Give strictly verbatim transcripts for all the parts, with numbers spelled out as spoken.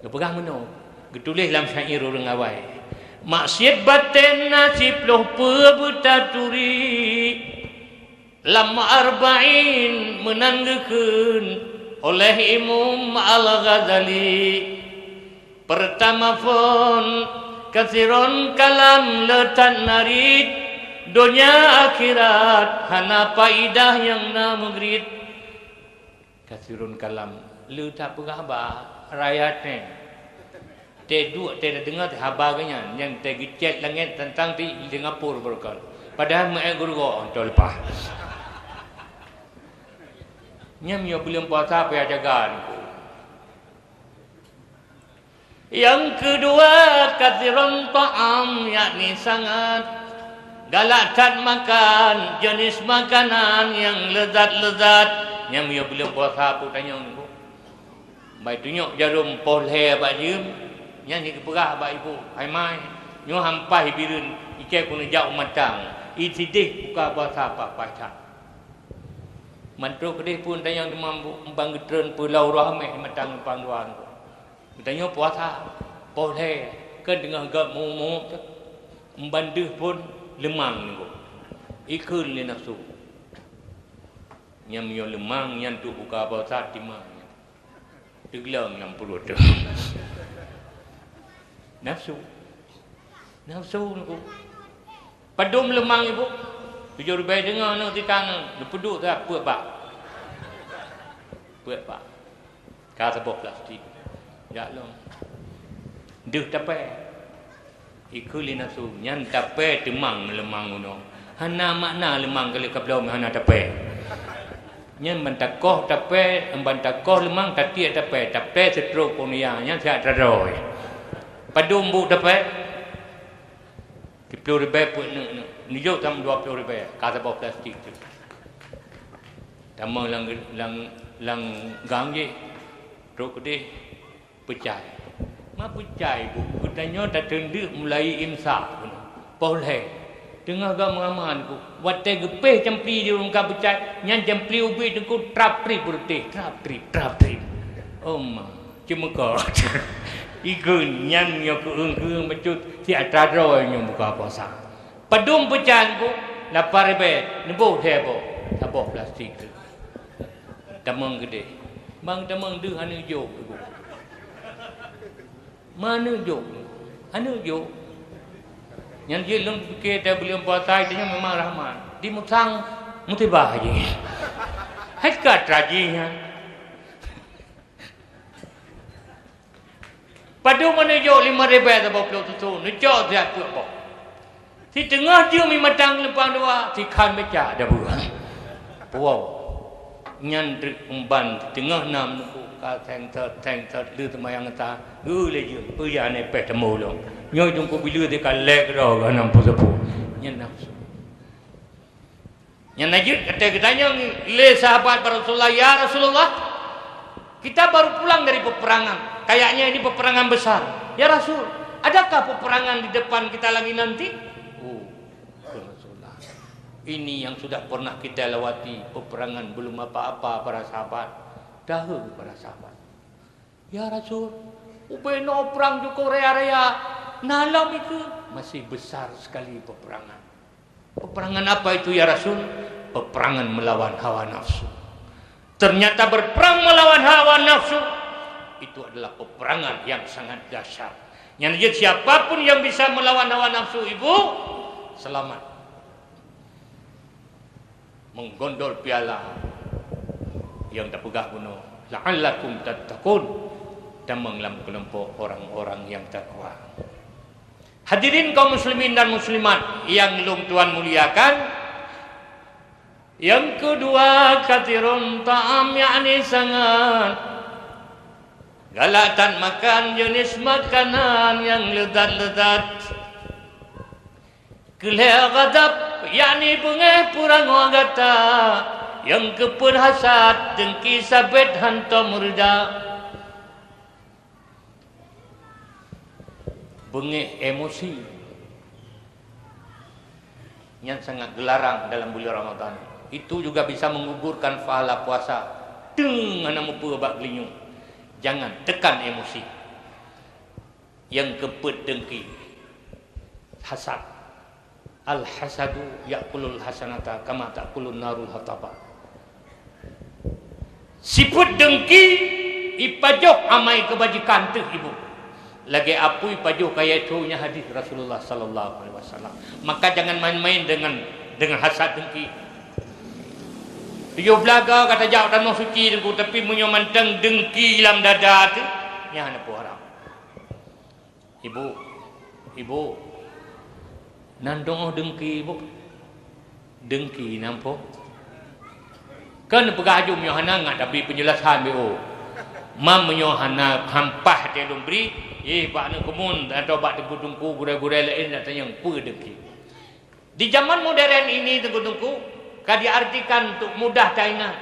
Geupeugah meunoe, geutuléh lam syair ureuëng awai, "Maksiet batén na siploh peue beutaturi, lam Arba'in meunan geukheun oleh Imam Al-Ghazali. Peurtama phon, katsiron kalam, le that narit, donya akhirat hana paidah nyang na meugrit." Katsiron kalam, le that peugah haba, rakyat nyan. Teuduek teudeungoe haba geuh nyan, nyang teugeucet langét tantang di Singapura barokon. Padahai meu-ék geurugoe, oh, teuleupah. Nyan meunyoe buleuen puasa payah jaga niko. Nyang keudua, katsiron ta'am, yakni sangat galak that makan jeuneuh makanan nyang leuzat-leuzat. Nyan meunyoe buleuen puasa peue tanyong niko. Bai tunyok jarom poh lhée bak jeuem, nyan geupeugah bak ibu, "Hai mai, nyoe hampah ibireuen, ikée keuneuk jak u matang, isideh buka puasa pat-pat that." Mantong keudeh pun tanyong teuma bu-, ban geutreun peue lau roh ameh di matang lumpang dua niko. Geutanyoe puasa, poh lhée, kan teungoh gét mumu, meuban deuh phon leumang niko. Ikheun lé nafsu. Nyan meunyoe leumang nyan tu buka puasa timang nyan. Teugleng lam pruet teuh. Nafsu. Nafsu niko. Padum leumang ibu. Tujoh ribée deungoe nyoe tikang, neupeuduek that peuet bak. Peuet bak. Ka saboh plastik. Jak lom. Deuh tapée. Ikheun lé nafsu, nyan tapée teumang leumang unoe. Hana makna leumang kali ka bloe hana tapée. Nyan ban takoh tapée, ban takoh leumang tatiek tapée, tapée seutrok punia, nyan siat tadroe. Padum bu tapée? Siploh ribée peuet neuk-neuk. Neujok tam dua ploh ribée, ka saboh plastik teuh. Tamong lam, lam, lam gang jih. Trok keudeh peucai. Ma peucai bu, geutanyoe tateun deuek mulai imsak keunoe. Poh lhée. Teungoh gam-gaman ku. Watée geupéh campli di ureuëng ka peucai, nyan campli ubit teungku trap trip beureutéh, trap trip, trap trip. Oh ma. Ceumeuka. Ikheun nyan nyoe keueung-keueung bacut siat tadroe nyoe buka puasa. Padum peucai ku, lapan ribée, neuboh lhée boh, saboh plastik teuh. Tamong keudeh. Bang tamong deuh aneuk jok. Ma aneuk jok. Aneuk jok. Nyan jeuet lôn pike teuh buleuen puasa, tanyoe memang rahmat. Di musang musibah jih. Hai ka traji nyan. Padum aneuk jok lima ribée saboh ploh susu, neucok siat peuet boh. Siteungoh jeuem imatang lumpang dua, sikhan becak dabeuh. Puwoe. Nyan treuk umban siteungoh nam niko ka seng sot, seng sot, le seumayang sa, geulejeueng, peue jih aneuk péh teumulông. Nyoe teungku bileue sikalek droe geuh nam peuseupôt. Nyan nafsu. Nyan na jeuet watée geutanyong lé sahabat bak Rasulullah, "Ya Rasulullah, kita baru pulang dari peperangan. Kayaknya ini peperangan besar. Ya Rasul, adakah peperangan di depan kita lagi nanti?" Oh, kheun Rasulullah, "Ini yang sudah pernah kita lewati, peperangan belum apa-apa para sahabat." Dahé para sahabat. "Ya Rasul, ubé noe prang jukôh raya-raya, na lom ikheun." "Masih besar sekali peperangan." "Peperangan apa itu, ya Rasul?" "Peperangan melawan hawa nafsu." Ternyata berperang melawan hawa nafsu itu adalah peperangan yang sangat dahsyat. Nyan jeuet siapapun yang bisa melawan hawa nafsu, ibu, selamat. Menggondol piala nyang tapeugah bunoe, "La'allakum tattaqun," tamong lam keulompok orang-orang yang takwa. Hadirin kaum muslimin dan muslimat yang lôn tuan muliakan, nyang keudua, katsirun ta'am, yakni sangat galak that makan jeuneuh makanan nyang leuzat-leuzat. Keu lhée ghadab, yakni beungéh peurangoe gata, nyang keupeuet hasad, deungki sabét hantom reuda. Beungéh emosi. Nyan sangat geularang dalam buleuen Ramadhan. Itu juga bisa menggugurkan pahala puasa. Teung hana meupeue bak geulinyueng. Jangan tekan emosi. Nyang keupeuet deungki, hasad. Al-hasadu ya'kulul hasanata kama ta'kulun narul hataba. Sifeuet deungki ipajoh amai keubajikan teuh ibu. Lagée apui pajoh kayée tho, nyan hadis Rasulullah sallallahu alaihi wasallam. Maka jangan main-main dengan, dengan hasad deungki. Tujoh blaga ka tajak u tanoh suci Teungku, tapi meunyoe mantong deungki lam dada teuh, nyan hana peue haram. Ibu, ibu, nan doh deungki, ibu. Deungki nan po. Kan peugah aju meunyoe hana ngat tabi penjelasan B O. Mam meunyoe hana hampah teu lôn bri, eh, bak aneuk keumuen atau bak teungku-teungku gurée-gurée laén nak tanyong peue deungki. Di zaman modern ini, teungku-teungku, ka diartikan untuk mudah taingat.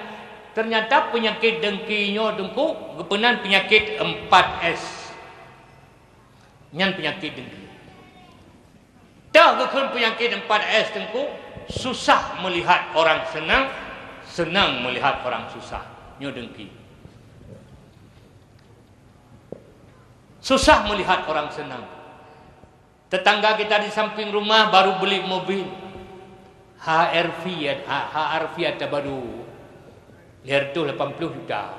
Ternyata penyakit deungki nyoe, teungku, geupeunan penyakit empat S. Nyan penyakit deungki. Teuh geukheun penyakit empat S, teungku, susah melihat orang senang, senang melihat orang susah. Nyoe deungki. Susah melihat orang senang. Tetangga kita di samping rumah baru beli mobil. H R V, H R V atau baru. Lhèe reutôh lapan ploh juta.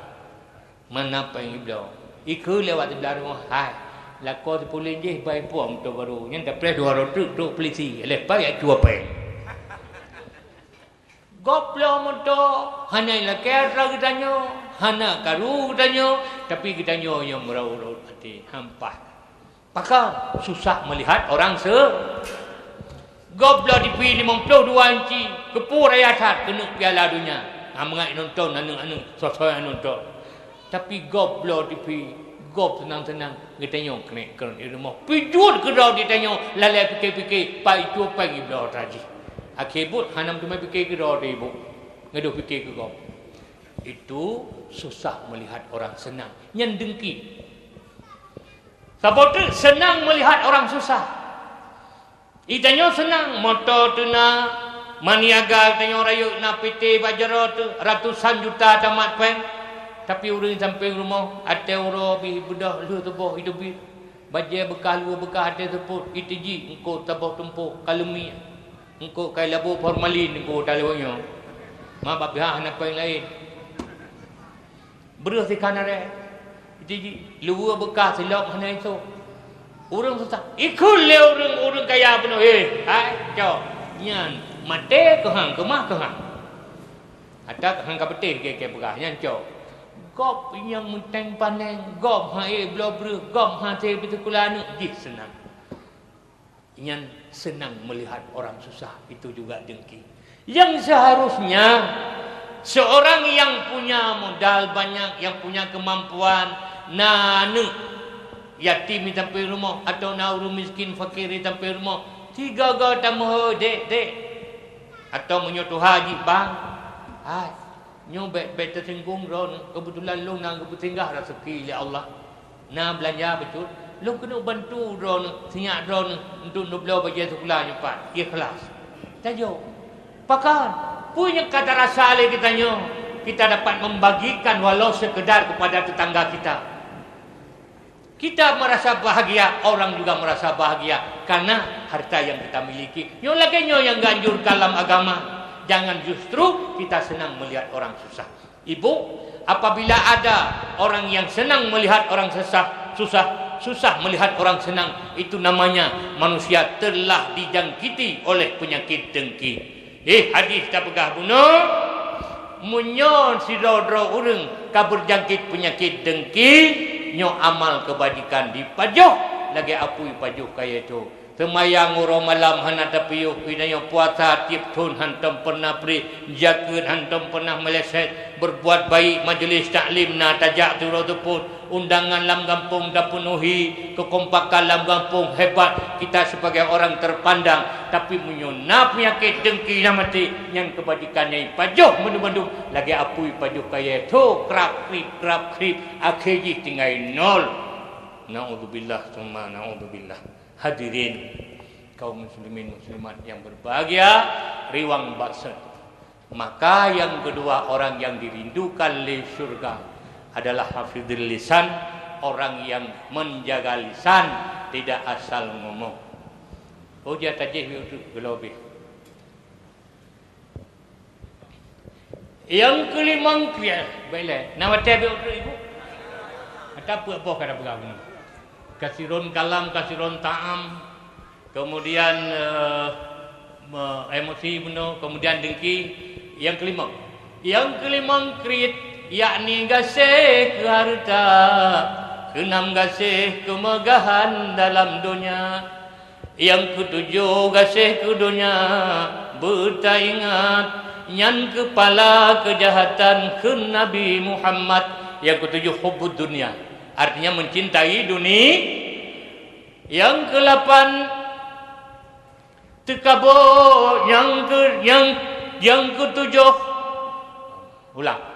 Mana péng ibloe? Ikheun lewat siblah rumoh, hai. Lakoe sipuléng jih bai puang moto baru. Nyan tapreh dua droe treuk, treuk polisi. Leupah jak cue péng. Gob bloe moto, hana lakèe atra geutanyoe, hana karu geutanyoe, tapi geutanyoe nyang meuraut-raut até, hampah. Pakon? Susah melihat orang se-, gob bloe T V limong ploh dua inci, keupeue raya that keuneuk Piala Donya. Ha, mangat nonton aneuk-aneuk, soe-soe nonton. Tapi gob bloe T V, gob seunang-seunang, geutanyoe keuneuk keuneuk di rumoh. Pijeuet keudroe geutanyoe, lalai pike-pike, pai cue péng ibloe atra jih. Akhé buet hana meuteumé pike keudroe ibu. Ngadôh pike keu gob. Itu susah melihat orang senang. Nyan deungki. Saboh teuk senang melihat orang susah. Geutanyoe seunang, moto teuh na, maniaga geutanyoe rayeuk na, P T bak jaroe teuh, ratusan juta tamat péng. Tapi ureuëng sampéng rumoh, até uroe bih beudôh lheueh suboh iteubiet. Bajée beukah, luweue beukah até seupôt, iteuji eungkôt saboh tumpôk, ka leumie. Eungkôt ka ilabô formalin eungkôt ata lewat nyoe. Ma bak pihak hana péng laén. Breueh sikhan aré. Iteuji, luweue beukah silop hana isôk. Ureuëng susah. Ikheun lé ureuëng, ureuëng kaya bunoe, "Hé, hai, cok. Nyan maté keuhang, keumah keuhang." Ata keuhang ka peutéh gét-gét peugah, "Nyan cok. Gob nyang meuténg panéng, gob han ék bloe breueh, gob han sé peusikula aneuk jih seunang." Nyan senang melihat orang susah, itu juga dengki. Yang seharusnya, seorang yang punya modal banyak, yang punya kemampuan, na aneuk yatim di sampéng rumoh, atau na ureuëng miskin fakir di sampéng rumoh, sigoe-goe tameuhôi, "Dek, dek," atau meunyoe tuha jih, "Bang, hai, nyoe bék, bék teusinggung droeneuh, keubeutulan lôn na geupeusinggah raseuki lé Allah." Na beulanja bacut, lôn keuneuk bantu droeneuh, sinyak droeneuh untuk neubloe bajée sikula nyoe pat, ikhlas. Tajok. Pakon? Peue nyang ka tarasa lé geutanyoe, kita dapat membagikan walau sekedar kepada tetangga kita. Kita merasa bahagia, orang juga merasa bahagia karena harta yang kita miliki. Nyoe lagée nyoe nyang geuanjurkan lam agama. Jangan justru kita senang melihat orang susah. Ibu, apabila ada orang yang senang melihat orang sesah, susah, susah melihat orang senang, itu namanya manusia telah dijangkiti oleh penyakit dengki. Eh, hadis tapeugah bunoe, meunyoe sidroe-droe ureuëng ka beujangkit peunyakét deungki, nyoe amal keubajikan jipajoh lagée apui pajoh kayée tho. Seumayang uroe malam hana tapiôh, geutanyoe puasa tieb thon hantom peureunah preh, jakeuet hantom peureunah meuleset, beurbuat baik, majeulih taklim na tajak sidroe teupot, undangan lam gampông tapeunuhi, keukompakan lam gampông hebat, kita sibagai orang teupandang. Tapi meunyoe na peunyakét deungki na maté, nyan keubajikan nyan jipajoh mandum-mandum lagée apui pajoh kayée tho, krab-krib, krab-krib, akhé jih tinggai nol. Naudzubillah tsumma naudzubillah. Hadirin kaum muslimin muslimat yang berbahagia, riwang bak sot. Maka yang kedua orang yang dirindukan lé syurga adalah hafizul lisan, orang yang menjaga lisan, Tidak asal ngomong. Oh, dia tajih biôh tu, geulobeh. Nyang keulimong kriet, baiklah. Na watèe biôh tu, Ibu? Ata peue boh ka tapeugah bunoe. Kasiron kalam, kasiron ta'am. Kemudian, eh, me-, emosi bunoe, kemudian dengki. Nyang keulimong. Nyang keulimong kriet, yakni gaséh keu hareuta, keunam gaséh keumeugahan dalam donya. Nyang keutujoh gaséh keu donya, beutaingat, nyan keupala keujahatan kheun Nabi Muhammad. Nyang keutujoh hubbud dunya, artinya mencintai duni-, nyang keulapan teukabô, nyang keu-, nyang, nyang keutujoh, ulang.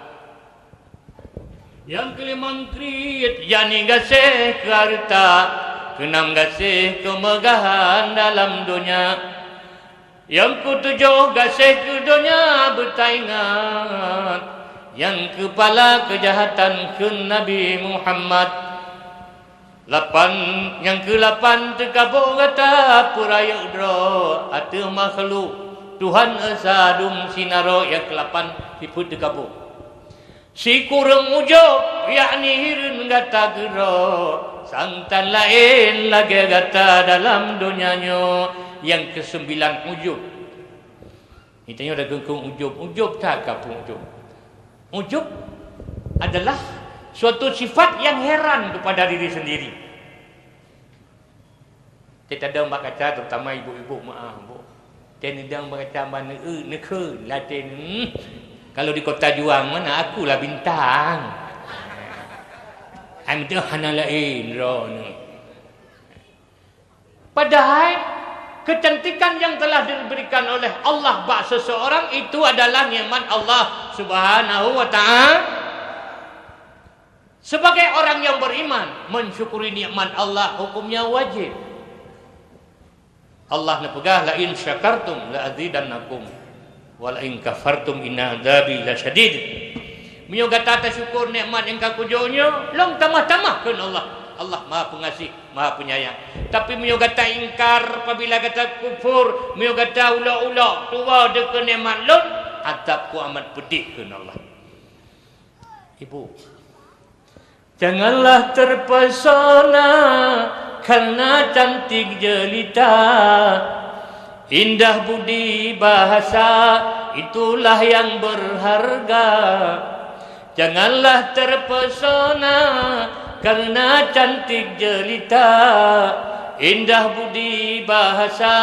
Nyang keulimong kriet, yakni gaséh keu hareuta, keunam gaséh keumeugahan dalam donya. Nyang keutujoh gaséh keu donya beutaingat, nyang keupala keujahatan kheun Nabi Muhammad. Lapan, nyang keulapan teukabô gata peurayeuk droe ateueh makhluk, Tuhan Esa dum sinaroe. Nyang keulapan sifeuet teukabô. Sikureueng ujôb, yakni hireuen gata keudroe, sang tan laén lagèe gata dalam donya nyoe. Nyang keuseubilan ujôb. Geutanyoe tadeungö ujôb, ujôb that ka peue ujôb. Ujôb adalah suatu sifat yang heran kepada diri sendiri. Teuh tadong bak kaca, terutama ibu-ibu, maaf, Bu. Teuh neudong bak kaca, ban neu-, neukheun, latèe neu-, hmm, kalau di Kota Juang, mana akulah bintang. Ai meutuah hana laén droeneuh. Padahai, kecantikan yang telah diberikan oleh Allah bak seseorang itu adalah nikmat Allah Subhanahu wa Ta'ala. Sebagai orang yang beriman, mensyukuri nikmat Allah hukumnya wajib. Allah neupeugah, "La in syakartum la azidannakum, wa la in kafartum inna adzabi lasyadid." Meunyoe gata tasyukur nikmat nyang ka kujok nyoe, lôn tamah-tamah, kheun Allah. Allah Maha Pengasih, Maha Penyayang. Tapi meunyoe gata ingkar, apabila gata kufur, meunyoe gata ulok-ulok, tuwoe dikeue nikmat lôn, azabku amat peudeh, kheun Allah. Ibu, janganlah terpesona karena cantik jelita, indah budi bahasa, itulah yang berharga. Janganlah terpesona karena cantik jelita, indah budi bahasa,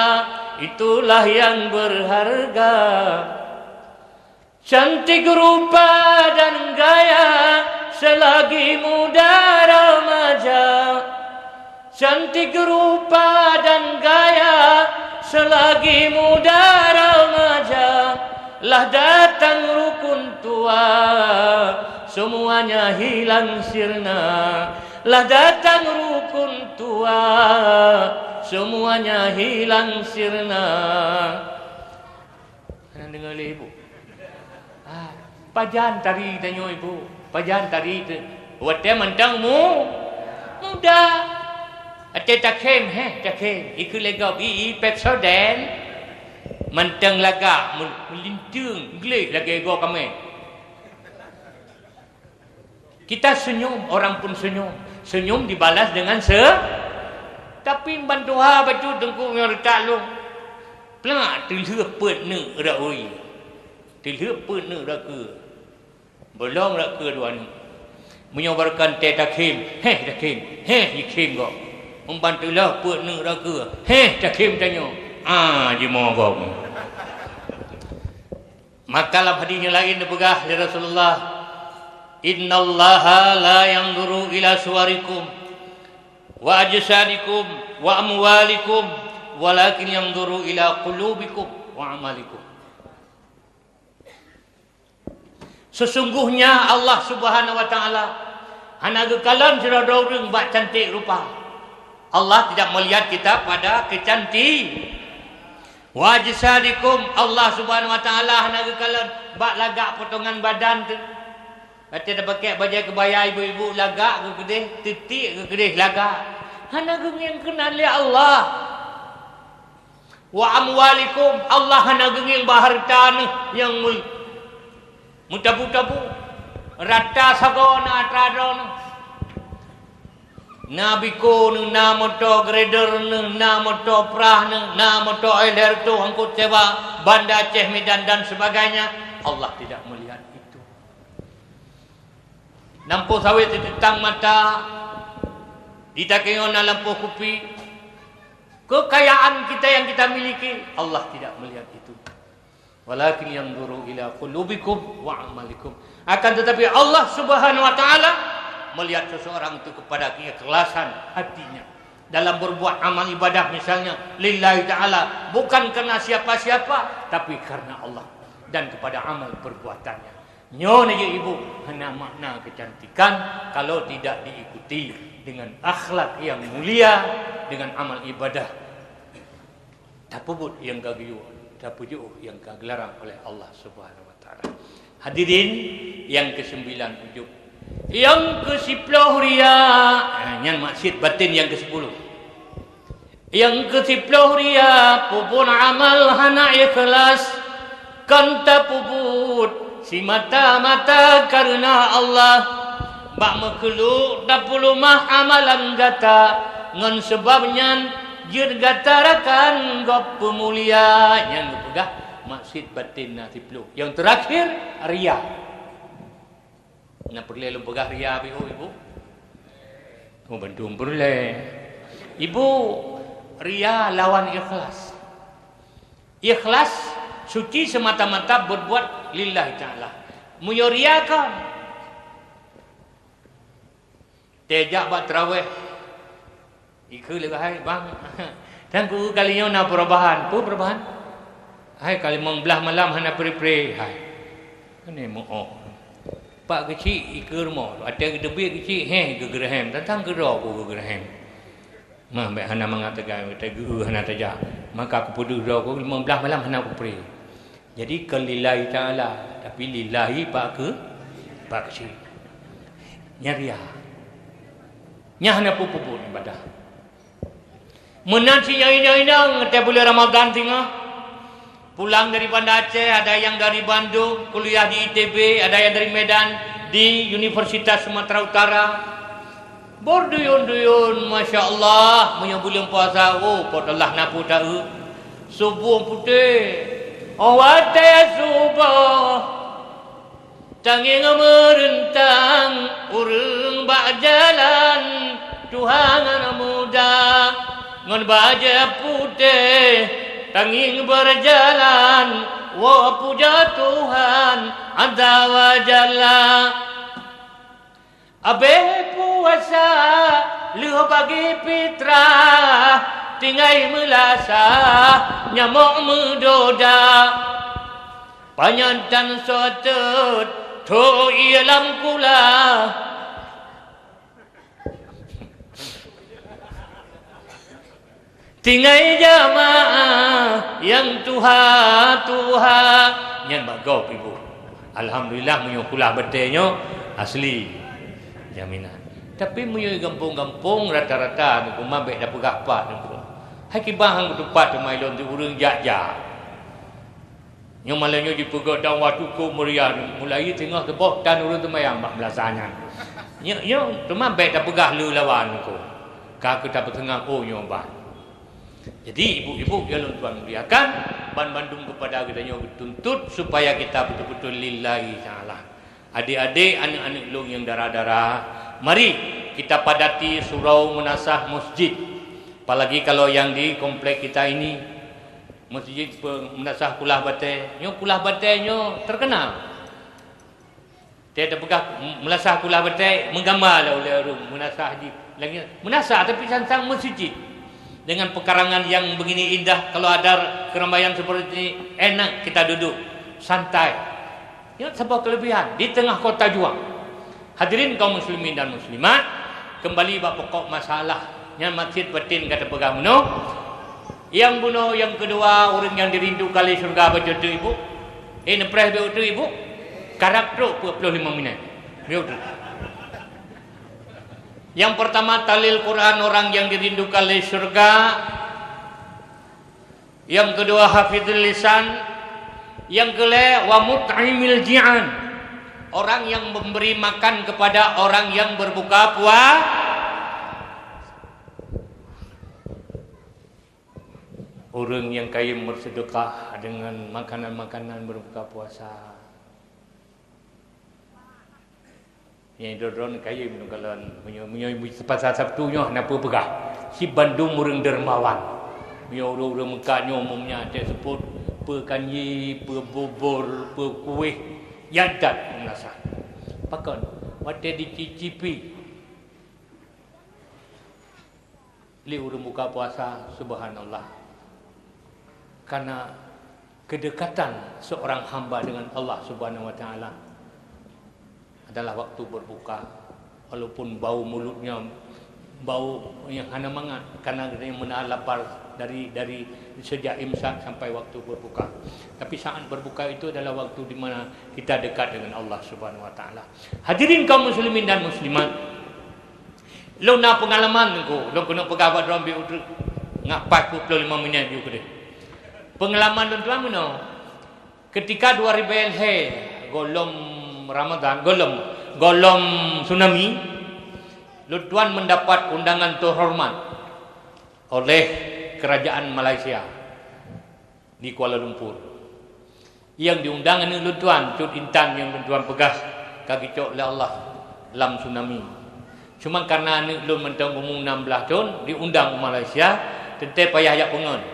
itulah yang berharga. Cantik rupa dan gaya selagi muda remaja. Cantik rupa dan gaya selagi muda remaja. Lah datang rukun tua, semuanya hilang sirna. Lah datang rukun tua, semuanya hilang sirna. Hana deungoe lé ibu. Ah, pajan tari tanyoe ibu? Pajan tari teuh? Watèe mantong mu-, muda. Watèe takhém, heh, takhém. Ikeu lé gob, i, i, Pepsodent. Mantong lagak, meulinteung, gleh lagèe goe kamèe. Kita senyum, orang pun senyum. Senyum dibalas dengan se-, tapi ban tuha bacut teungku nyang reutak lôn. Plak, teulheueh peuet neuk rot ui. Teulheueh peuet neuk rot keue. Bolong rot keue dua neuk. Meunyoe barokon tée takhém, heh takhém, heh jikhém gob. Ban teulheueh peuet neuk rot keue, heh takhém tanyoe. Ah, jimoe gob. Maka lam hadis nyang laén neupeugah lé Rasulullah, "Innallaha la yanzuru ila suwarikum wa ajsadikum wa amwalikum, walakin yanzuru ila qulubikum wa amalikum." Sesungguhnya Allah Subhanahu wa Taala hana geukalon sidroe-droe ureuëng bak cantik rupa. Allah tidak melihat kita pada kecantik. Wa ajsadikum, Allah Subhanahu wa Taala hana geukalon bak lagak potongan badan teuh. Watée tapakée bajée keubaya ibu-ibu lagak geukeudeh, teutik geukeudeh lagak. Hana geungieng keunan lé Allah. Wa amwalikum, Allah hana geungieng bak hareuta neuh nyang mul-, meutabu-tabu, rata sagoe na atra droeneuh. Na biko neuh, na moto grader neuh, na moto prah neuh, na moto L R tu angkot sewa, Banda Aceh, Medan dan sebagainya. Allah tidak melihat itu. Lampôh sawét di teutang mata, di takée ngon na lampôh kupi. Kekayaan kita yang kita miliki, Allah tidak melihat itu. Walakin yanzuru ila qulubikum wa amalikum. Akan tetapi Allah Subhanahu wa Ta'ala melihat seseorang itu kepada keikhlasan hatinya. Dalam berbuat amal ibadah misalnya, lillahi ta'ala, bukan karena siapa-siapa, tapi karena Allah dan kepada amal perbuatannya. Nyoe neujeuet ibu, hana makna kecantikan kalau tidak diikuti dengan akhlak yang mulia, dengan amal ibadah. Tapeubuet nyang ka geuyue, tapeujeuet nyang ka geularang oleh Allah Subhanahu wa Ta'ala. Hadirin nyang keuseubilan ujub, nyang keusiploh ria, eh, nyan maksiet batin nyang keusiploh. Nyang keusiploh ria, peubuet amal hana ikhlas, kon tapeubuet simata-mata kareuna Allah. Bak meukeulok tapeuleumah amalan gata, ngon sabab nyan jeuet gata rakan gob peumulia. Nyang geupeugah maksiet batin na siploh. Nyang teurakhir, ria. Na peureulée lôn peugah ria, ibu? Oh, bandum peureulée. Ibu, ria lawan ikhlas. Ikhlas, suci semata-mata berbuat lillahi ta'ala. Meunyoe ria kon, teuh jak bak teurawéh, ikheun lé, "Hai, bang, teungku, kali nyoe na perubahan." "Peue perubahan?" "Hai, ka limong blaih malam hana pri-pri, hai." Keuneuk meu'oh. Pak keuchik ikheun rumoh, watée geuteubiet keuchik, héh, geugeureuhem, tantang keudroe ku geugeureuhem. Mah, bék hana mangat teuga, watée geu hana tajak. Maka kupeudeuh droe ku, limong blaih malam hana kupri. Jadi, kon lillahi ta'ala, tapi lillahi pak keu-, pak keuchik. Nyan ria. Nyan hana peue-peue ibadah. Meunan si nyang inong-inong, watée buleuen Ramadhan singoh, pulang dari Banda Aceh, ada yang dari Bandung, kuliah di I T B, ada yang dari Medan, di Universitas Sumatera Utara. Beuduyun-duyun, masya Allah, meunyoe buleuen puasa, oh, Po teuh Allah na peue taeu. Suboh putéh, oh, watée suboh, tangieng meureuntang ureuëng bak jalan tuha ngon muda, ngon bajée putéh tangieng beureujalan, woe puja Tuhan Azza wa Jalla. Abéh puasa lheueh bagi fitrah, tinggai meulasah nyamok meudoda. Panyang tan soe teut tho ié lam kula. Tinggai jamaah nyang tuha-tuha. Nyan bak gob, ibu. Alhamdulillah, meunyoe kulah batée nyoe asli. Jaminan. Tapi meunyoe gampông-gampông rata-rata, teungku, ma bék tapeugah pat, teungku. Hai kiban han geutupat teuma ilôn di ureuëng jak-jak. Nyoe malam nyoe jipeugét dan waktu keu meuria, mulai teungoh teuboh tan ureuëng teumayang bak meulasah nyan. Nyoe, nyoe teuma bék tapeugah lé lawan keu ka keu tapeuteungoh, oh, nyoe ban. Jadi, ibu-ibu nyang lôn tuan muliakan, ban bandum keupada geutanyoe geutuntut supaya kita betul-betul lillahi ta'ala. Adik-adik, aneuk-aneuk lôn nyang dara-dara, mari kita padati surau meunasah masjid. Apalagi kalau yang di komplek kita ini, Masjid pe-, Meunasah Kulah Batée. Nyoe Kulah Batée nyoe terkenal. Tiep tapeugah Meunasah Kulah Batée, meugama lé ulée ureuëng Meunasah jih. Lagi Meunasah, tapi sang-sang masjid. Dengan pekarangan yang begini indah, kalau ada keramaian seperti ini, enak kita duduk, santai. Nyoe saboh kelebihan di tengah kota juang. Hadirin kaum muslimin dan muslimat, kembali bak pokok masalah, nyan maksud batin ka tapeugah meunoe. Nyang bunoe nyang keudua, ureuëng nyang dirindukan lé syeuruga bacut teuk, ibu. Eh, neupreh bacut teuk, ibu. Karab trok peuet ploh limong minét. Bacut teuk. Yang pertama, talil Quran, orang yang dirindukan oleh syurga. Yang kedua, hafidhul lisan. Yang kelima, wa mut'imil ji'an, orang yang memberi makan kepada orang yang berbuka puasa. Ureuëng nyang kayém meuseudekah deungon makanan-makanan beureubuka puasa. Nyang droe-droe kayém lôn kalon, meunyoe, meunyoe pasal Sabtu nyoe hana peue peugah. Cit bandum ureuëng dermawan. Meunyoe ureuëng-ureuëng meukat nyoe umumnya até seupôt, peue kanji, peue bubur, peue kueh, ya that meunasah. Pakon? Watée dicicipi lé ureuëng buka puasa, subhanallah. Karena kedekatan seorang hamba dengan Allah Subhanahu wa Taala adalah waktu berbuka. Walaupun bau mulutnya bau yang hana mangat karena dia menahan lapar dari, dari sejak imsak sampai waktu berbuka. Tapi saat berbuka itu adalah waktu di mana kita dekat dengan Allah Subhanahu wa Taala. Hadirin kaum muslimin dan muslimat, lôn na peungalaman Teungku, lôn keuneuk peugah bak droe biet uteuk, ngat pat peuet ploh limong minét ju keudeh. Peungalaman lôn tuan meunoe, ketika dua ribèe lhèe gohlom Ramadan, gohlom, gohlom tsunami, lôn tuan mendapat undangan terhormat oleh kerajaan Malaysia di Kuala Lumpur. Nyang diundang aneuk lôn tuan, Cut Intan nyang lôn tuan peugah ka geucok lé Allah lam tsunami. Cuma karena aneuk lôn mantong umu nam blaih thon, diundang u Malaysia, teuntèe payah jak peungon.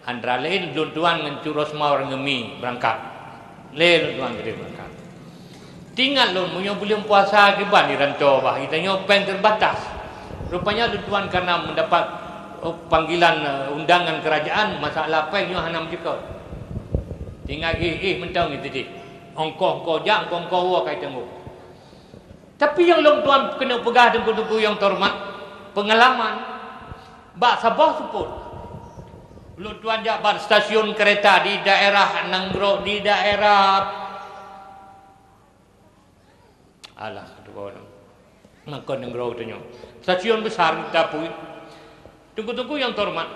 Antara laén lôn tuan ngon Cut Rosmawar ngon Mi beurangkat. Lé lôn tuan keudeh beurangkat. Teuingat lôn, meunyoe buleuen puasa kiban di rantô bah, geutanyoe péng terbatas. Rupanya lôn tuan karena mendapat, oh, panggilan, eh, undangan kerajaan, masalah péng nyoe hana meucukôp. Teuingat jih, eh, mantong itu jih. Ongkoh-ongkoh jak, ongkoh-ongkoh woe ka itanggong. Tapi nyang lôn tuan keuneuk peugah Teungku-teungku nyang teuhoreumat, peungalaman bak saboh seupôt. Lôn tuan jak bak stasiun kereta di daerah Nanggroe, di daerah Alah, keudroe. Maka nanggroe tanyoe. Stasiun besar kita pui. Teungku-teungku nyang teuhoreumat.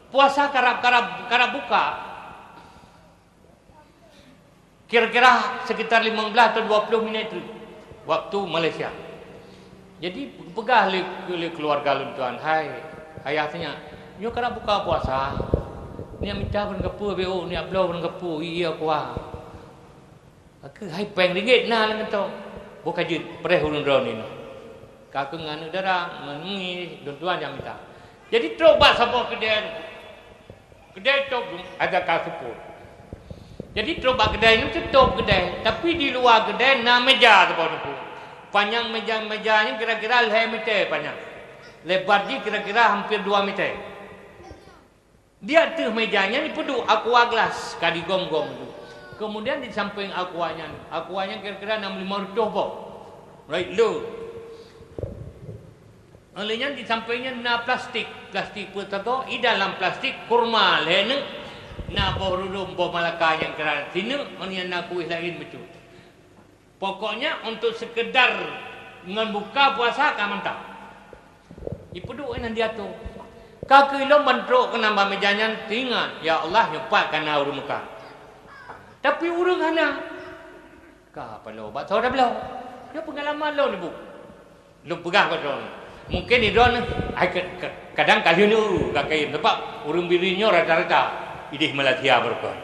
Puasa karab-karab, karab buka. Kira-kira sekitar limong belas atau dua puluh minit tu. Waktu Malaysia. Jadi, peugah lé, lé keluarga lôn tuan, "Hai, ayah tanya, nyoe karab buka puasa. Niat mita ban kapeue, beu niat bloe ban kapeue, iya kuah." Ka keuh hai péng ringgit na lam kantô. Boh ka jeuet preh ureuëng droeneuh nyoe. Ka keuh ngon aneuk dara, ngon mi, lôn tuan nyang mita. Jadi trok bak saboh keudè. Keudè tôb, ada ka seupôt. Jadi trok bak keudè nyoe teuh tôb keudè, tapi di luwa keudè na meja saboh teungku. Panyang meja-meja nyan kira-kira lhèe meter panyang. Lebar jih kira-kira hampir dua meter. Di ateueh meja nyan jipeuduek aqua gelas ka digom-gom tu. Kemudian di sampéng aqua nyan, aqua nyan kira-kira enam lima reutôh boh. Right, lheueh. Oleh nyan di sampéng nyan na plastik, plastik peuet sagoe, i dalam plastik kurma lhèe neuk, na boh rudôm, boh malaka nyang kira sineuk, ngon nyan na kueh laén bacut. Pokoknya untuk sekedar ngon buka puasa ka mantap. Jipeuduek inan di atô. Ka keuh lom ban trok keunan bak meja nyan, teuingat, "Ya Allah, nyoe pat ka na ureuëng muka." Tapi ureuëng hana. Ka paloe bak soe tabloe. Nyoe peungalaman lôn, Ibu. Lôn peugah bak droeneuh. Mungkin di droeneuh, ai, ka-, ka-, kadang ka lheueh neu ka kayém. Sabab ureuëng Bireuen nyoe rata-rata idéh Malaysia barokon.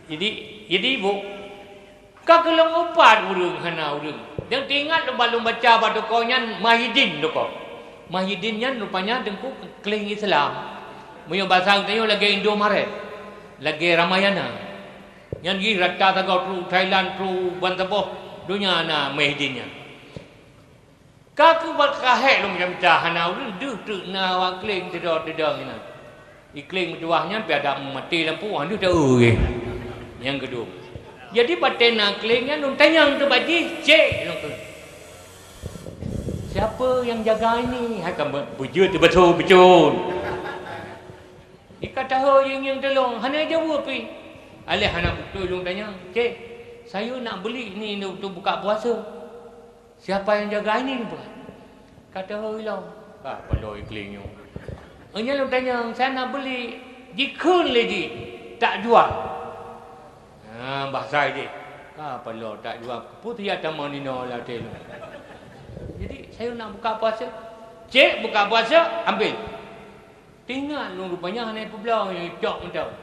Jadi, jadi, Bu, ka keuh lom upat ureuëng hana ureuëng. Dan teuingat lôn ba-, lôn baca bak toko nyan Mahidin toko. Mahidin nyan rupanya teungku keuleuen Islam. Meunyoe basa geutanyoe lagèe Indomaret, lagèe Ramayana. Nyan jih rata sagoe trok Thailand, trok ban saboh donya na Mahidin nyan. Ka keuh bak kahek lôn mita-mita hana ureuëng deuh teuk na awak keuleuen teudong-teudong inan. Ikeuleuen meutuwah nyan pih adak maté lampu, han deuh taeu geuh. Nyang keudua. Jadi batée na keuleuen nyan lôn tanyong teuh bak jih, "Cek," lôn kheun, "siapa yang jaga ini?" Hai ka beujeuet teuh bacut-bacut. Di ka taho jih ngieng tulông, hana jaweueb pih. Aléh hana beutôi lôn tanyong, "Cek, saya nak beli ni untuk buka puasa." "Siapa yang jaga ini?" Kata ilong. Ka paloe ikling nyoe. Nyan lôn tanyong, "Saya nak beli." "Jikheun lé jih, tak jual." Ha, bahasa jih. Ka paloe tak jual. Putih ya taman inoe lah telu. Jadi, saya nak buka puasa. "Cek, buka puasa, ambil." Teuingat lôn rupanya hana peubloe nyang cok mantong.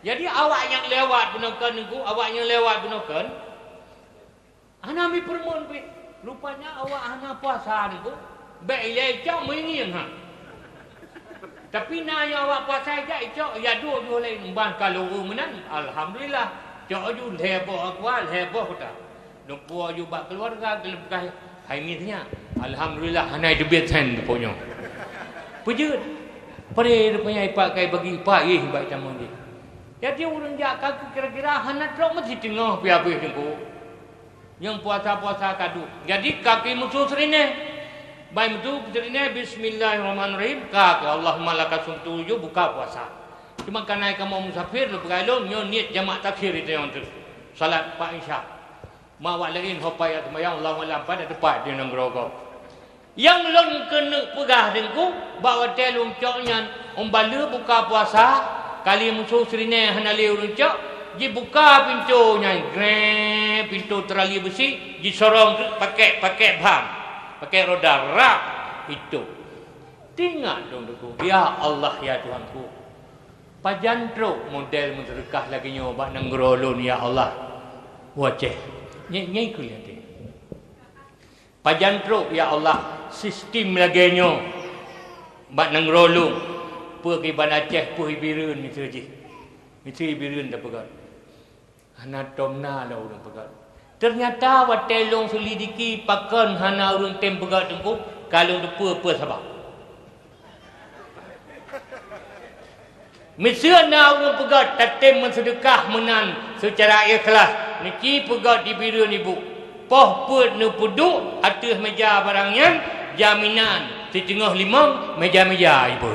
Jadi, awak nyang lewat bunoe kon nungku, awak nyang lewat bunoe kon, hana meupeureumeun pih. Rupanya awak hana puasa nungku, bèk ilèe icok meungieng ha. Tapi na nyang awak puasa ijak icok, ya duek jih lé ban ka lôn meunan. Alhamdulillah, cok ju lhèe boh aqua, lhèe boh kuta. Lôn puwoe ju bak keuluwarga, geuleupeugah hai miet nyan. Alhamdulillah, hana teubiet sen teupok nyoe. Peujeuet. Pare rupanya ipak kai bagi ipak yeh bak jameun jih. Jadi ureueng jak ka kira-kira hana trok meusiteungoh pih habéh teungku. Nyang puasa-puasa ka duek. Jadi, ka keu musoh seurinèh. Bai meuduek seurinèh, bismillahirrahmanirrahim, ka keu Allahumma lakasumtu ju buka puasa. Cuma kareuna kamoe musafir, lôn peugah lôn, nyoe niet jamak takhir itu nyang tu. Salat empat Isya. Ma awak laén ho payah seumayang, Allahu a'lam, pada teumpat di nanggroe gob. Nyang lôn keuneuk peugah teungku, bak watèe lôn cok nyan, 'oh bak lheueh buka puasa, kali musoh seurinèh hana lé ureueng cok, jibuka pintoe nyan, greng, pintoe teurali beusi, jisorong treuk pakèk, pakèk ban, pakèk roda, rap, itu. Teuingat lôn teungku, ya Allah, ya Tuhanku, pajan trok model meuseudeukah lagèe nyoe bak nanggroe lôn, ya Allah. Waceh, nyai, nyai keuliang teuh. Pajan trok, ya Allah, sistem lagèe nyoe bak nanggroe lôn, peue keu i Banda Aceh, peue i Bireuen miseue jih. Miseue i Bireuen tapeugah. Hana tom na lom ureueng peugah. Teunyata watèe lôn seulidiki pakon hana ureueng tem peugah teungku, ka lôn teupeue peue sabab. Miseue na ureueng peugah tatem meuseudeukah meunan seucara ikhlas, neuci peugah di Bireuen ibu. Poh peuet neupeuduek ateueh meja barang nyan, jaminan siteungoh limong meja-meja ibu.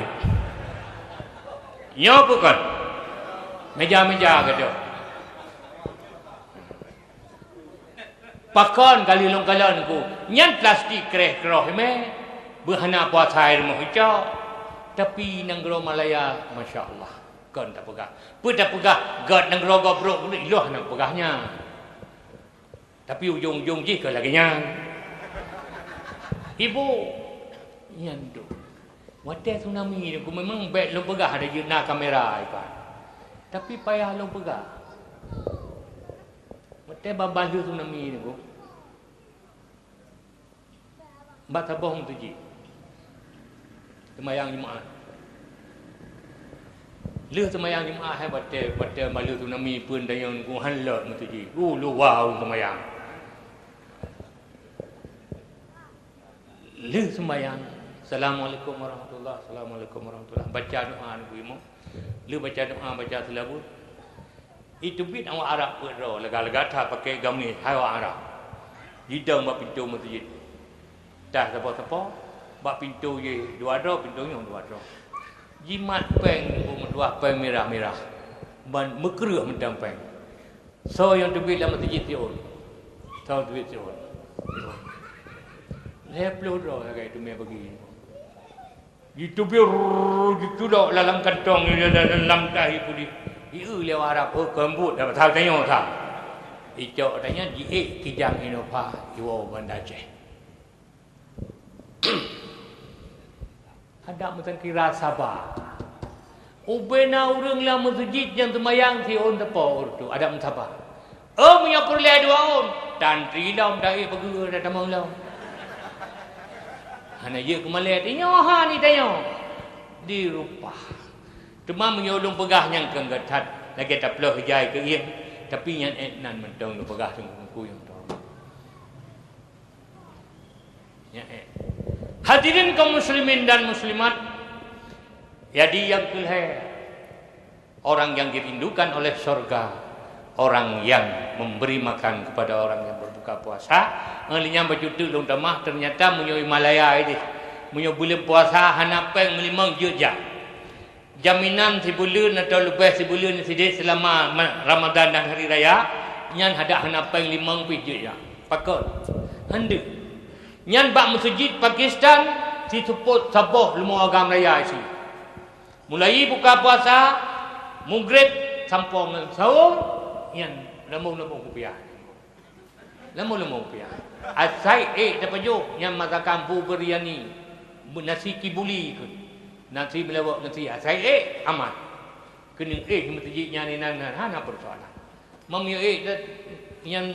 Nyoe peue kon? Meja-meja gadôh. Pakon ka lheueh lôn kalon ku, nyan plastik kreh-kroh mé, beuhana puasa i rumoh icok. Tapi nanggroe Malaya, masya Allah, kon tapeugah. Peue tapeugah, gét nanggroe gob brok iloh hana peugah nyan. Tapi ujong-ujong jih ka lagèe nyan. Ibu, nyan tu. Watèe tsunami tu, memang bèk lôn peugah ada jeuet na kamera ipat. Tapi payah lôn peugah. Watèe babah lheueh tsunami nyoe, bak saboh meuseujid, seumayang Jumat. Lheueh seumayang Jumat hai watèe, watèe balheueh tsunami pun dayang nyoe han lheueh meuseujid. Uh, luwa ureueng seumayang. Lheueh seumayang, "Assalamualaikum warahmatullah, assalamualaikum warahmatullah." Baca doa nibak imum. Lheueh baca doa, baca seulaweuet. Iteubiet awak Arab peuet droe, lega-lega that pakèk gamis, hai awak Arab. Jidong bak pintoe meuseujid. Tah sapo-sapo, bak pintoe jih dua droe, pintoe nyoe dua droe. Jimat pèng, beumeudua pèng mirah-mirah. Ban meukreueh mantong pèng. Soe nyang teubiet lam meuseujid siôn. Soe teubiet siôn. Lhèe ploh droe sagai teumè bagi. Jiteubiet, jitulok lam kantong, lam tahi pudih. Jieu lé awak Arab, "Oh, keumbut dah pasal tanyoe sa." Icok tanyoe jiék kijang Innova, iwoe Banda Aceh. Adak meuteukira saba. Ubena ureueng lam meuseujid nyang seumayang siôn teupeu ureueng tu, adak meusaba. Oh, meunyoe peureulèe dua ôn, tantri lom taék peugöt tamong lom. Hana jeuet keu malèe, tanyoe ha ni tanyoe. Dirupah. Teuma meunyoe ulôn peugah nyang keu geutat, lagèe taploh ijai keu ieng, tapi nyan ék nan mantong lôn peugah teungku nyang teuhoreumat. Ya, eh. Hadirin kaum muslimin dan muslimat, jadi nyang keulhèe, orang yang dirindukan oleh sorga, orang yang memberi makan kepada orang yang berbuka puasa. Ngon lé nyan bacut teuk lôn tamah, ternyata meunyoe Malaya idéh, meunyoe buleuen puasa hana pèng meulimong jeuet jak. Jaminan sibuleuen atau leubeh sibuleuen sidéh seulama ma-, Ramadan dan hari raya, nyan hadak hana pèng limong pih jeuet jak. Pakon? Hana deuh. Nyan bak meuseujid Pakistan, siseupôt saboh leumo agam raya isi. Mulai buka puasa, mugreb sampoe ngon sahur, nyan lamong-lamong kupiah. Lamong-lamong kupiah. Asai ék tapajoh, nyan masakan bu biryani, nasi kibuli keu. Nasi meulawok nasi, asai ék aman. Keuneuk éh meuseujid nyan inan, hana peusoalan. Meunyoe ék nyan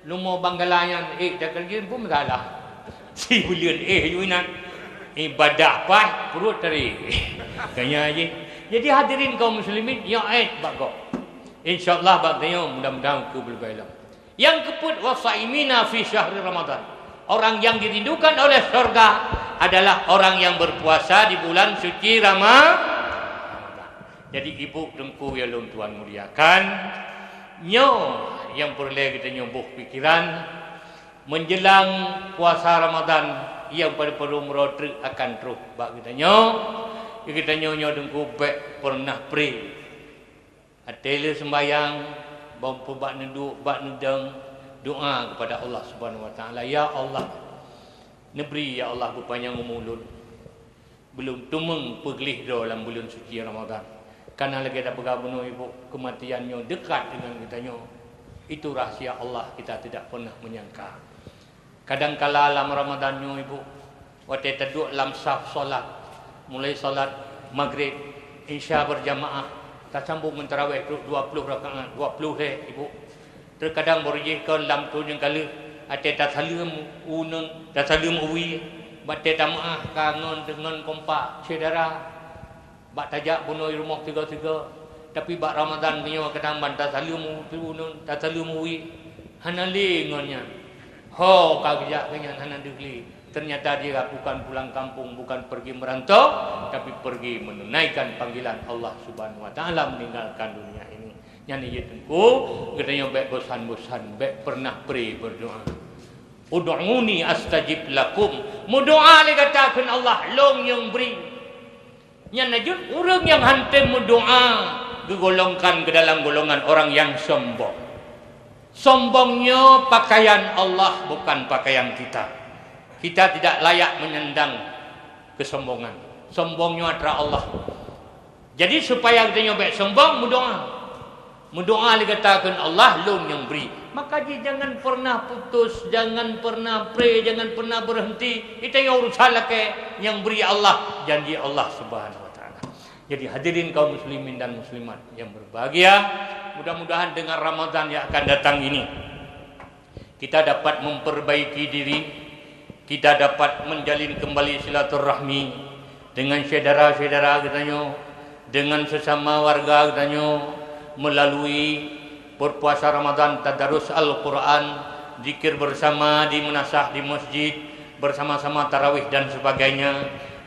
leumo banggala nyan ék takeureujeuen pun meusalah. Sibuleuen éh ju inan. Ibadah paih, pruet tari. Kanya jih. Jadi hadirin kaum muslimin, nyoe ék bak gob. Insya Allah bak tanyoe mudah-mudahan keu beuleubai lom. Nyang keupeuet, wasaimina fi syahri Ramadan. Orang yang dirindukan oleh syurga adalah orang yang berpuasa di bulan suci Rama-, Ramadan. Jadi ibu teungku nyang lôn tuan muliakan, nyoe nyang peureulée geutanyoe boh pikiran, meunjelang puasa Ramadan nyang padum-padum uroe treuk akan troh bak geutanyoe, geutanyoe nyoe teungku bék peureunah pre. Até lé seumbahyang, bak peubat neuduek, bak neudong, doa kepada Allah Subhanahu Wa Taala, "Ya Allah, neubri ya Allah beupanyang umu lôn, beulôn teumeung peugléh droe lam buleuen suci Ramadan." Kana lagée tapeugah bunoe ibu, keumatian nyoe dekat deungon geutanyoe. Itu rahsia Allah, kita tidak pernah menyangka. Kadangkala lam Ramadan nyoe ibu, watée taduek lam saf salat, mulai salat magrib, isya berjamaah, tasambong ngon tarawéh trok dua ploh rakaat, dua ploh lhée ibu. Teukadang barô jih kon lam thôn nyang ka lheueh, watée tasaleuem uneuen, tasaleuem uwie, watée tameu'ah ka ngon deungon kompak syedara. Bak tajak bunoe rumoh tiga-tiga, tapi bak Ramadan meunyoe kadang ban tasaleuem u-, uneuen, tasaleuem uwie, hana lé ngon nyan. Ho ka geujak keu nyan hana deuh lé. Ternyata dia bukan pulang kampung, bukan pergi merantau, tapi pergi menunaikan panggilan Allah Subhanahu Wa Taala meninggalkan dunia ini. Nyan jih teungku, geutanyoe bék bosan-bosan, bék pernah pre berdoa. "Ud'uni astajib lakum." Meudoa lé gata kheun Allah, lôn nyang bri. Nyan na jeuet ureuëng nyang hántom meudoa geugolongkan keu dalam golongan orang nyang sombong. Sombong nyoe pakaian Allah, bukan pakaian kita. Kita tidak layak menyandang kesombongan. Sombong nyoe atra Allah. Jadi supaya geutanyoe bék sombong, meudoa. Meudoa lé gata kheun Allah, lôn nyang bri. Maka jih jangan pernah putus, jangan pernah pre, jangan pernah berhenti. Geutanyoe urusan lakée nyang bri Allah, janji Allah Subhanahu Wa Taala. Jadi hadirin kaum muslimin dan muslimat yang berbahagia, mudah-mudahan dengan Ramadan yang akan datang ini, kita dapat memperbaiki diri, kita dapat menjalin kembali silaturahmi dengan syedara-syedara geutanyoe, dengan sesama warga geutanyoe, melalui berpuasa Ramadan, tadarus Al-Quran, zikir bersama di meunasah di masjid, bersama-sama tarawih dan sebagainya.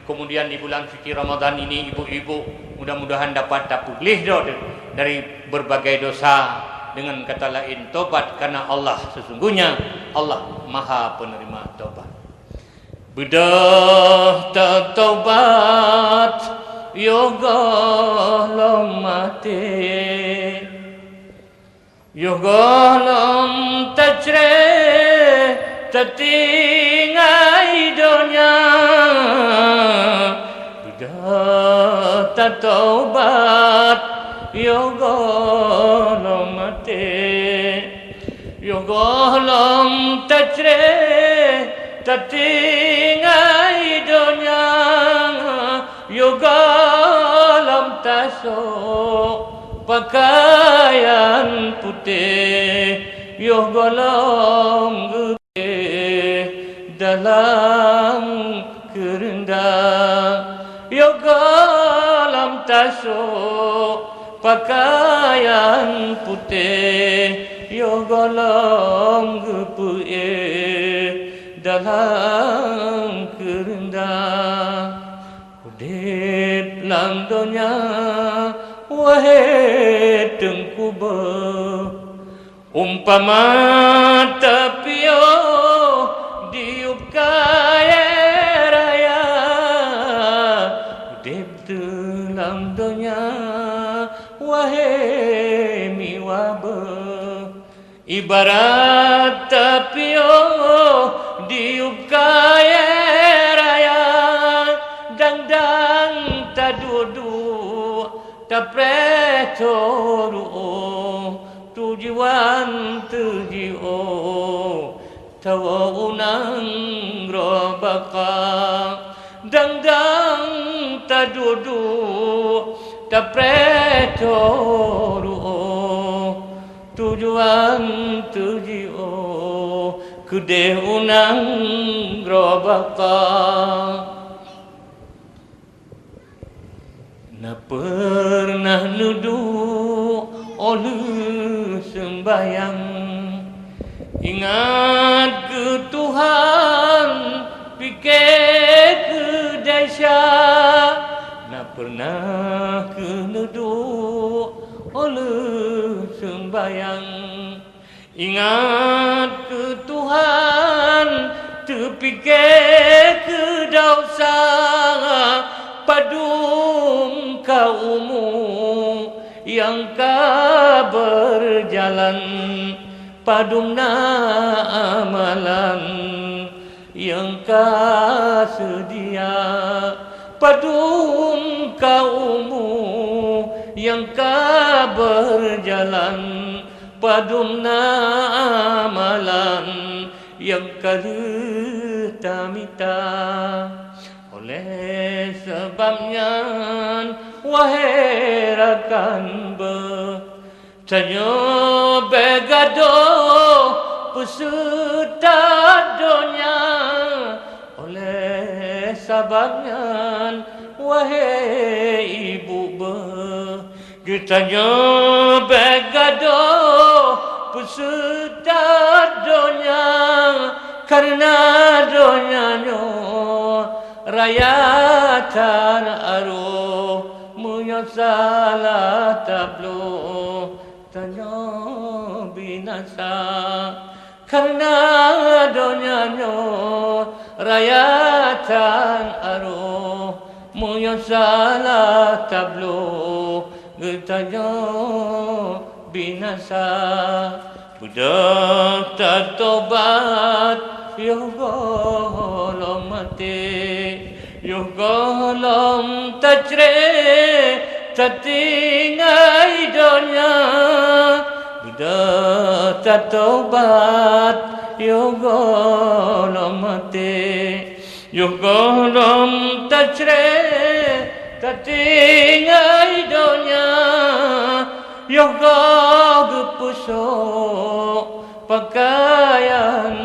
Kemudian di bulan suci Ramadan ini, ibu-ibu, mudah-mudahan dapat tapeugléh droe dari berbagai dosa, dengan kata lain, tobat karena Allah, sesungguhnya Allah Maha Penerima Taubat. Beudôh tatobat, yoh gohlom maté. Yoh gohlom tacré tatinggai donya, beudôh tatobat yoh gohlom maté. Yoh gohlom tacré tatinggai donya, yoh gohlom tasok pakaian putéh, yoh gohlom geubeuet dalam keureunda. Yoh gohlom tasok pakaian putéh, yoh gohlom geupeuék dalam keureunda. Udép lam donya, wahé teungku beuh, umpama tapiôh diyueb kayée raya. Udép teuh lam donya, wahé miwa beuh, Ibarat tapiôh di ukeue raya, dang-dang taduek-duek tapreh tho ruôh, tujuan teuh jiôh tawoe u nanggroe baka. Dang-dang taduek-duek tapreh tho ruôh, tujuan teuh jiôh keudeh u nanggroe baka. Na peureunah neuduek óh lheueh seumbahyang, ingat keu Tuhan, pike keu desya. Na peureunah keu neuduek óh lheueh seumbahyang, ingat keu Tuhan, teupike keu desya. Padum ka umu nyang ka beurjalan, padum na amalan nyang ka seudia. Padum ka umu nyang ka beurjalan, padum na amalan nyang ka lheueh tamita. Oleh sabab nyan, wahé rakan beuh, tanyoe bék gadôh peuseutat donya. Oleh sabab nyan, wahé ibu beuh, geutanyoe bék gadôh peuseutat donya, kareuna donya nyoe raya tan aroh. Meunyoe salah tabloe, tanyoe binasa. Kareuna donya nyoe raya tan aroh, meunyoe salah tabloe, geutanyoe binasa. Beudôh tatobat yoh gohlom maté, yoh gohlom tacré tatinggai donya. Beudôh tatobat yoh gohlom maté, yoh gohlom tacré tatinggai donya. Yoh goh geupeusok peukayan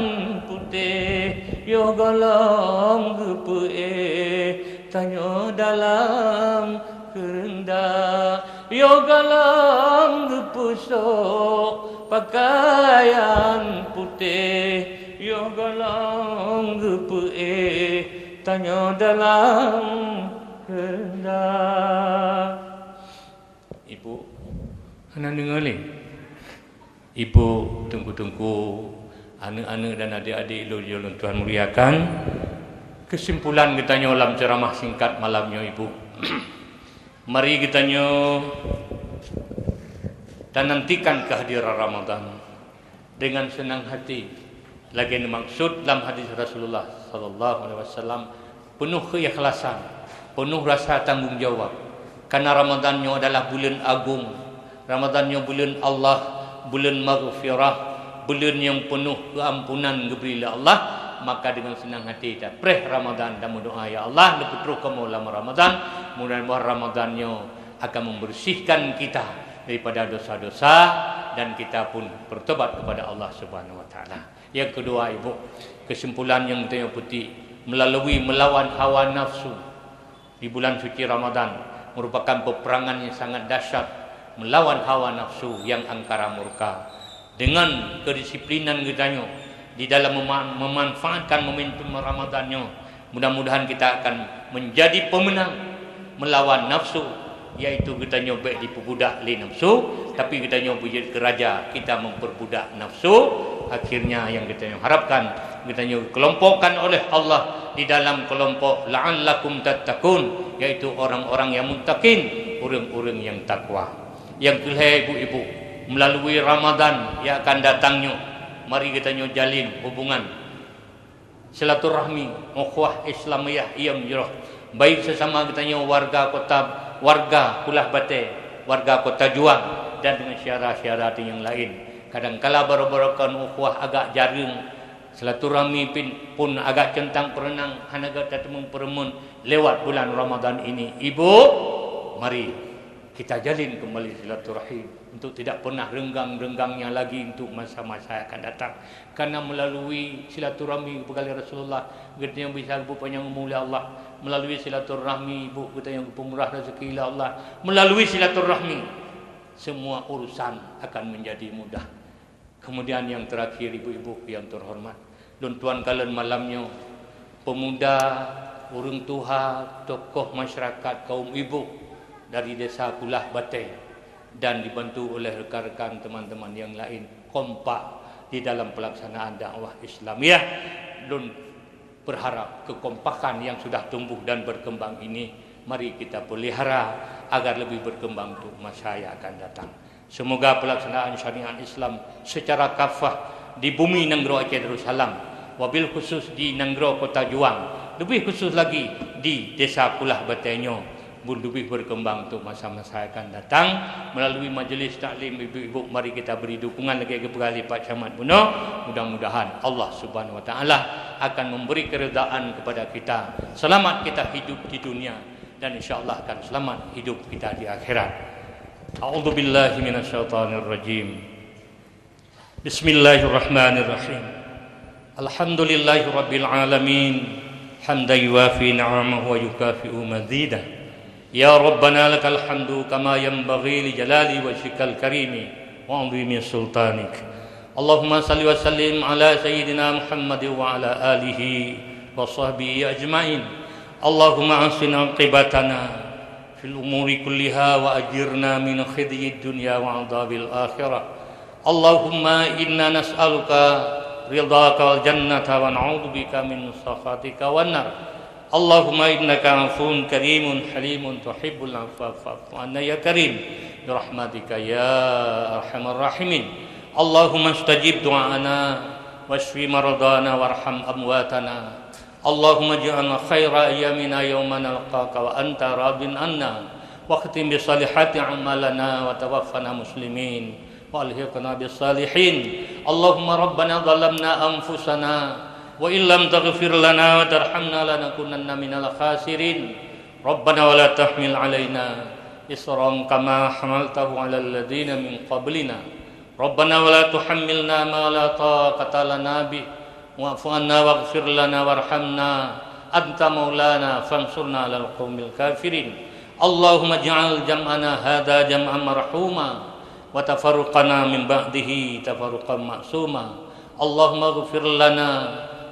putéh, yoh gohlom geupeuéh tanyoe dalam keureunda. Yoh gohlom geupeusok peukayan putéh, yoh gohlom geupeuéh tanyoe dalam keureunda. Ibu, hana deungoe lé? Ibu, teungku-teungku, aneuk-aneuk dan adék-adék lôn nyang lôn Tuhan muliakan, keusimpulan geutanyoe lam ceuramah singkat malam nyoe, Ibu, mari geutanyoe tanantikan keuhadiran Ramadhan deungon seunang hati, lagée neumaksud lam hadis Rasulullah sallallahu alaihi wasallam, peunoh keuikhlasan, peunoh rasa tanggong jawab. Karena Ramadhan nyoe adalah buleuen agong, Ramadhan nyoe buleuen Allah, buleuen maghfirah, buleuen nyang peunoh keuampunan geubri lé Allah. Maka deungon seunang hati tapreh Ramadhan dan meudoá, "Ya Allah, neupeutroh kamoe lam Ramadhan, mudah-mudahan Ramadhan nyoe akan membersihkan kita daripada dosa-dosa dan kita pun bertobat kepada Allah Subhanahu wa Taala." Nyang keudua, Ibu, keusimpulan nyang tanyoe peutik, meulalu meulawan hawa nafsu di bulan suci Ramadhan meurupakan peupeurangan nyang sangat dahsyat meulawan hawa nafsu nyang angkara murka. Deungon keudisiplinan geutanyoe di dalam mema-, memanfaatkan momentum Ramadhan nyoe, mudah-mudahan kita akan menjadi pemenang melawan nafsu, yaitu geutanyoe bék jipeubudak lé nafsu, tapi geutanyoe beujeuet keu raja, kita memperbudak nafsu. Akhirnya nyang geutanyoe harapkan, geutanyoe geukelompokkan oleh Allah di dalam kelompok la'allakum tattaqun, yaitu orang-orang yang muttaqin, ureuëng-ureuëng nyang takwa. Nyang keulhée, ibu-ibu, Melalui Ramadan yang akan datang nyoe, mari geutanyoe jalin hubungan silaturahmi, ukhuwah Islamiyah nyang jroh, baik sesama geutanyoe warga kota, warga Kulah Batée, warga Kota Juang, dan dengan syedara-syedara nyang laén. Kadangkala baroe-baroe kon ukhuwah agak jareueng, silaturahmi pin-, pun agak centang peureuneuk, hana gata teumeupeureumeun lewat bulan Ramadan ini. Ibu, mari kita jalin kembali silaturahim untuk tidak pernah renggang-renggangnya lagi untuk masa-masa yang akan datang. Karena melalui silaturahmi, geupeugah lé Rasulullah, geutanyoe bisa geupanyang umu lé Allah. Melalui silaturahmi, ibu, geutanyoe geupeumurah rezeki lé Allah. Melalui silaturahmi, semua urusan akan menjadi mudah. Kemudian yang terakhir, ibu-ibu yang terhormat, lôn tuan kalon malam nyoe, pemuda, ureuëng tuha, tokoh masyarakat, kaum ibu dari Desa Kulah Batée dan dibantu oleh rekan-rekan teman-teman yang lain, kompak di dalam pelaksanaan dakwah Islamiyah. Lôn berharap kekompakan yang sudah tumbuh dan berkembang ini mari kita pelihara agar lebih berkembang untuk masa yang akan datang. Semoga pelaksanaan syariat Islam secara kafah di bumi nanggroe Aceh Darussalam, wabil khusus di nanggroe Kota Juang, lebih khusus lagi di Desa Kulah Batée nyoe, lebih berkembang untuk masa-masa yang akan datang. Melalui majelis taklim ibu-ibu, mari kita beri dukungan lagée geupeugah lé Pak Camat bunoe. Mudah-mudahan Allah Subhanahu Wa Taala akan memberi keridaan kepada kita. Selamat kita hidup di dunia dan insya Allah akan selamat hidup kita di akhirat. A'udzubillahi minasyaitonirrajim. Bismillahirrahmanirrahim. Alhamdulillahirabbil alamin. Hamdan yuwafi ni'amahu wa yukafi'u mazidah. Ya Rabbana lakal hamdu kama yanbaghi li jalali wajhikal karimi wa 'azimi sultanik. Allahumma salli wa sallim ala sayyidina Muhammad wa ala alihi wa sahbihi ajmain. Allahumma ahsin aqibatana fil umuri kulliha wa ajirna min khizyid dunya wa adzabil akhirah. Allahumma inna nas'aluka ridhaka wal jannata wa na'udzubika min sakhatika wan nar. Allahumma innaka afuwun karimun halimun tuhibbul afwa fa'fu anna ya karim, bi rahmatika ya arhamar rahimin. Allahumma stajib du'ana, washfi maradana, warham amwatana. Allahumma ij'al khaira ayyamina yauma nalqaka wa anta radin anna, wa khtim bi salihati a'malana, wa tawaffana muslimin, wa alhiqna bis salihin. Allahumma rabbana zalamna anfusana, wa illam taghfir lana wa tarhamna lanakunanna minal khasirin. Rabbana wa la tahmil alaina isran kama hamaltahu alal ladzina min qablina. Rabbana wa la tuhammilna ma la taqata lana bih, wa'fu anna waghfir lana warhamna, anta maulana fansurna alal qaumil kafirin. Allahumma ij'al jam'ana hadza jam'an marhuma, wa tafarruqana min ba'dihi tafarruqan ma'suma. Allahumma ighfir lana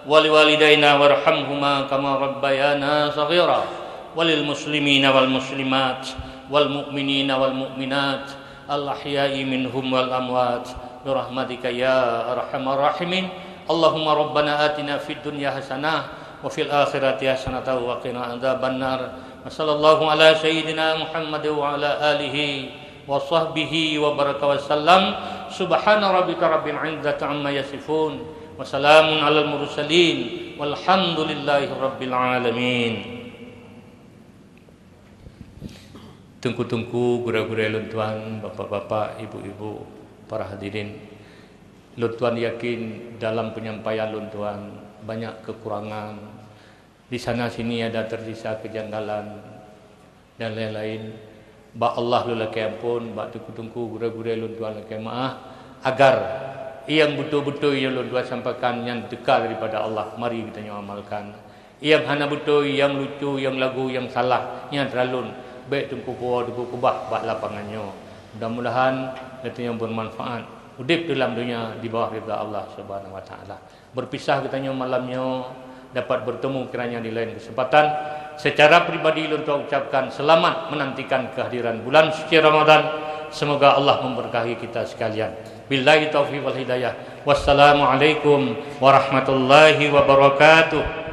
wa liwalidaina warhamhuma kama rabbayana shaghira, walil muslimina wal muslimat, wal mu'minina wal mu'minat, al ahya'i minhum wal amwat, bi rahmatika ya arhamar rahimin. Allahumma rabbana atina fid dunya hasanah wa fil akhirati hasanatan wa qina adzabannar. Wa sallallahu ala sayyidina Muhammad wa ala alihi wa sahbihi wa baraka wa sallam. Subhana rabbika rabbil izzati amma yasifun. Wa salamun alal mursalin. Walhamdulillahi rabbil alamin. Teungku-teungku, gurée-gurée lôn tuan, bapak-bapak, ibu-ibu, para hadirin. Lôn tuan yakin dalam penyampaian lôn tuan banyak kekurangan. Di sana sini ada tersisa kejanggalan dan lain-lain. Bak Allah lôn lakée amphon, bak teungku-teungku, gurée-gurée lôn tuan lakée meu'ah, agar nyang beutôi-beutôi nyang lôn tuan sampaikan nyan teuka daripada Allah, mari geutanyoe amalkan. Nyang hana beutôi, nyang lucu, nyang lagu, nyang salah, nyan teuralôn, bék teungku po, teungku keubah bak lapangan nyoe. Mudah-mudahan geutanyoe bermanfaat. Udeb dalam dunia di bawah ridha Allah Subhanahu wa Taala. Berpisah geutanyoe malam nyoe, dapat bertemu kiranya di lain kesempatan. Secara pribadi lôn tuan ucapkan selamat menantikan kehadiran bulan suci Ramadan. Semoga Allah memberkahi kita sekalian. Billahi taufiq wal hidayah. Wassalamualaikum warahmatullahi wabarakatuh.